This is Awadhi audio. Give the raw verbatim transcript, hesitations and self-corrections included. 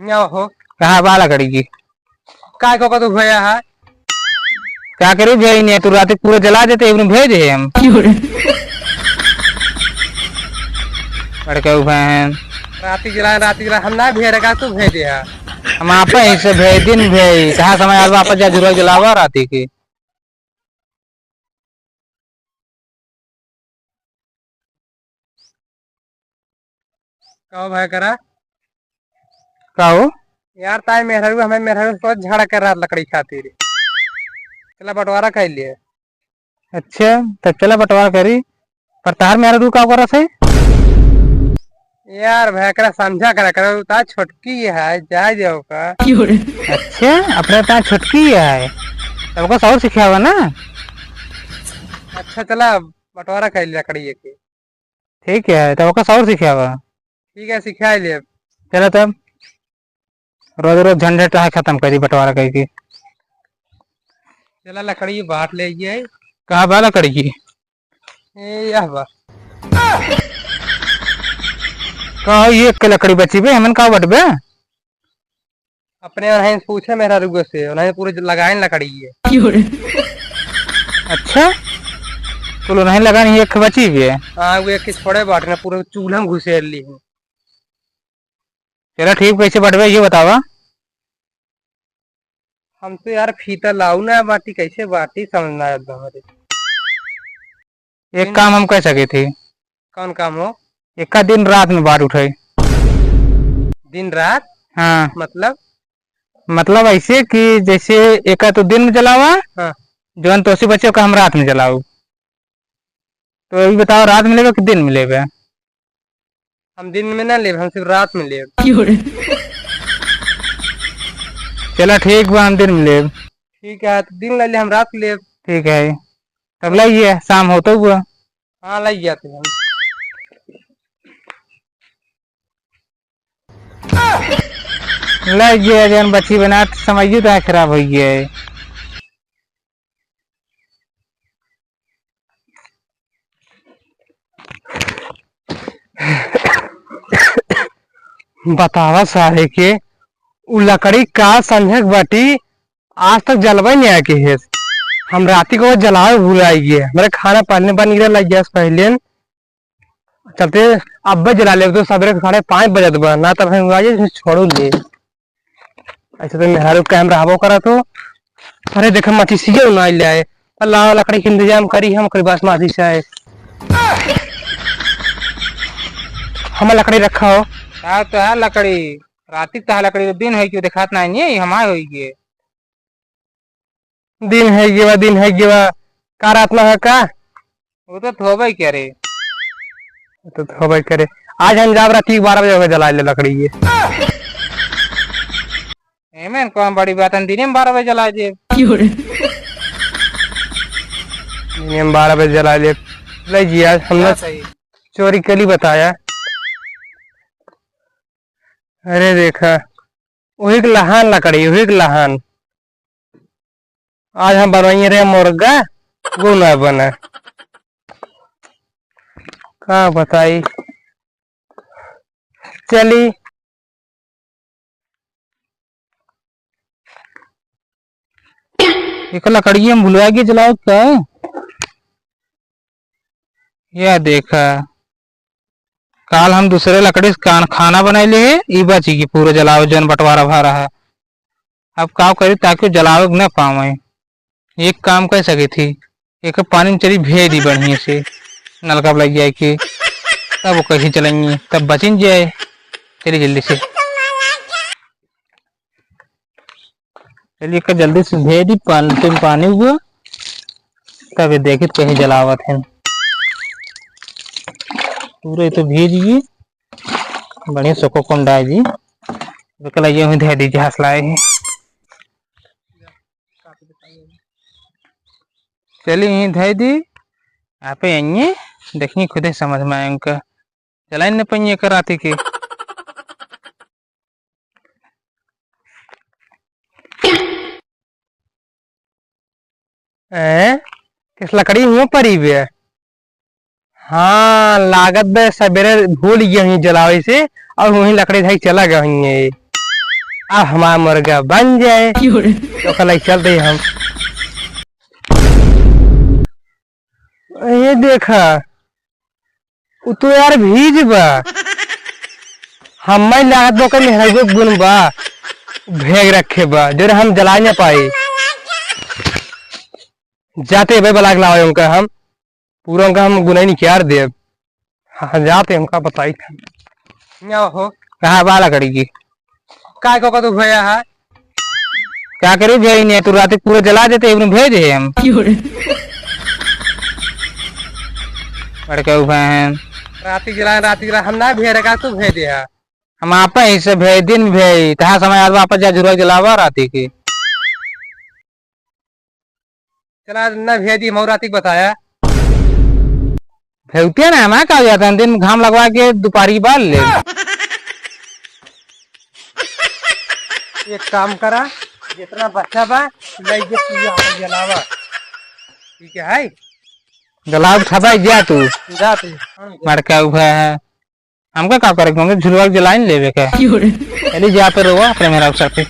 हियाँ हो। कहाँ बा लकड़ी की? काय को का तू भैया है? का करी भैया, नहीं तू रात पूरा जला देते, एक दिन भेज दे हम। क्यों रे? बड़के उभे हैं। राती जला, राती जला, हम ना भेज रखा, तू भेज दे है। हम आप ही से भेज, दिन भेज, कहाँ समय आज वापस जा जुरा जलावा राती की। का हो भाई करा? का हो? यार, ताई मेहरारू, हमें मेहरारू से झगड़ा कर रहा लकड़ी खातिर। चला बंटवारा कर लिए। अच्छा, तब चला बंटवारा करी। पर तार मेहरारू का करत है? यार भाई, एकरा समझा करा, करा, उ ता छोटकी है, जाए दे ओका। अच्छा, अपने ता छोटकी है, तब ओका सबक सिखावा ना। अच्छा, चला, बंटवारा कर ले लकड़ी के। ठीक है, तब ओका सबक सिखावा। ठीक है, सिखा ले। चला तब, रोज रोज झंझट है, खत्म करी बंटवारा करके। चला, लकड़ी बांट ले ये। कहाँ बा लकड़ी की? ए, यह बा। कहाँ एक के लकड़ी बची बे, हमन का बटबे? अपने उन्हें पूछे मेहरारू से, उन्हें पूरे लगाए लकड़ी है। क्यों रे? अच्छा, तो उन्हें लगाए एक बची बे? हाँ, वो एक छोड़े बांटने, पूरे चूल्हा में घुसेर ली हूँ। चला ठीक, कैसे बटबे ये बतावा। हम तो यार फीता लाऊ ना बाटी, कैसे बाटी समझ ना आत बा हमरे। एक दिन काम हम कर सके थे। कौन काम हो? एका दिन रात में बार उठाई। दिन रात? हाँ। मतलब? मतलब ऐसे कि जैसे एका तो दिन में जलावा, हाँ। जौन तोसी बचे ओका हम रात में जलाऊ। तो ये बताओ, रात में लेबे कि दिन में लेबे? हम दिन में ना लेब, हम सिर्फ रात में लेब। क्यों रे? चला ठीक बा, हम दिन में लेब। ठीक है, तो दिन ले ले, हम रात लेब। ठीक है, तब लाइए, शाम होते हुआ। हाँ, लाइए आते हैं। लाइए, जन बची बना, समय तो खराब हो गया है। बतावा सारे के, उ लकड़ी का संझक बाटी, आज तक जलवा नहीं आके है। हम राती को जलावे भुलाइ गए, हमरे खाना पानी बन गिरा लग गया पहले। चलते अब जला ले, तो सबेरे साढ़े पाँच बजत बा, ना तब हम आज छोड़ू ले। ऐसे तो मेहरारू कायम रहबो करत हो। अरे देखा, माचिसियो ना ले आए। अल्लाह, लकड़ी के इंतजाम करी हम, ओकरे पास माचिस आए। हम लकड़ी रखा हो। का तो है लकड़ी, राती तो है लकड़ी, दिन है क्यों दिखात ना है, ये हमारे होई गए। दिन है गेवा, दिन है गेवा, का रात ना है का? वो तो थोबे करे। वो तो थोबे करे। आज हम जाब राती बारह बजे होके जला ले लकड़ी ये। एमें कौन बड़ी बात है, दिने में बारह बजे जला दे। क्यों रे? दिने में बारह बजे जला ले। ले जी, आज हमने क्या सही? चोरी के लिए बताया। अरे देखा, वही के लहान लकड़ी, वही के लहान। आज हम बनवाइए रे मुर्गा, वो ना बना। का बताई? चली। एक लकड़ी हम भुलवा के जलाओ का? या देखा, काल हम दूसरे लकड़ी से कान-, खाना बनाई ले है, ई बची की पूरा जलाओ, जौन बंटवारा भा रहा है। अब का करी ताकि वो जलावे के ना पावे। एक काम कर सके थी, एक पानी में चली भेज दी बढ़िया से, नलका पर लग जाए के, तब वो कहीं चलेंगे, तब बचिन जाए। चली जल्दी से। चलिए, एकर जल्दी से भेज दी, पान-, तुम पानी हुआ, तब ये देखित कहीं जलावत हैं। पूरे तो भेज गई, बढ़िया सुको कुंडा जी। एकला ये हुई धै दी, जहाज लाए हैं। चलिए, यहीं धै दी, आपे आइए, देखिए, खुदे समझ में आए उनका। जलाई न पाइए एकर राती के। ए, किस लकड़ी हुआ परी बे? हाँ, लागत बे सबेरे भूल गया ही जलावे से, और वहीं लकड़ी धाई चला गया ही है। अब हमार मुर्गा बन जाए। क्यों रे? तो कल चल दे हम। ये देखा, उ तो यार भीज बा। हम्मे लागत बा ओकर मेहरारू के गुन बा, भेग रखे बा, जो हम जला ना पाई। जाते बे बलाक लावे उनका हम, पूरा उनका हम गुनाही निकाल देब। हाँ, जाते उनका बताई था। क्या हो? कहाँ बा लकड़ी की? काय को का तू भैया है? क्या करी भैया ने, तू रात पूरा जला देते, इबन भेज दे हम। क्यों रे? बड़का उफा है। राती जला, राती जला, हम ना भेज रखा, तू भेज दे है। हम आपा ही से भेज, दिन भेज, तहाँ समय आज वापस जा झुरवा जलावा राती की। चला, ना भेजी, हम राती के बताया। भेजते ना, हमारा का हो जाता है, दिन में घाम लगवा के दुपारी बाल ले। एक काम करा, जितना बच्चा बा, ले जे तू यहाँ पर जलावा। ठीक है, है? जलाव उठावा, जा तू। जा तू। मड़का उठा है। हमका का करे के, हमके झुलवा के जलाइन लेवे के। क्यों रे? चली जा पे रहो अपने मेहरारू के साथे।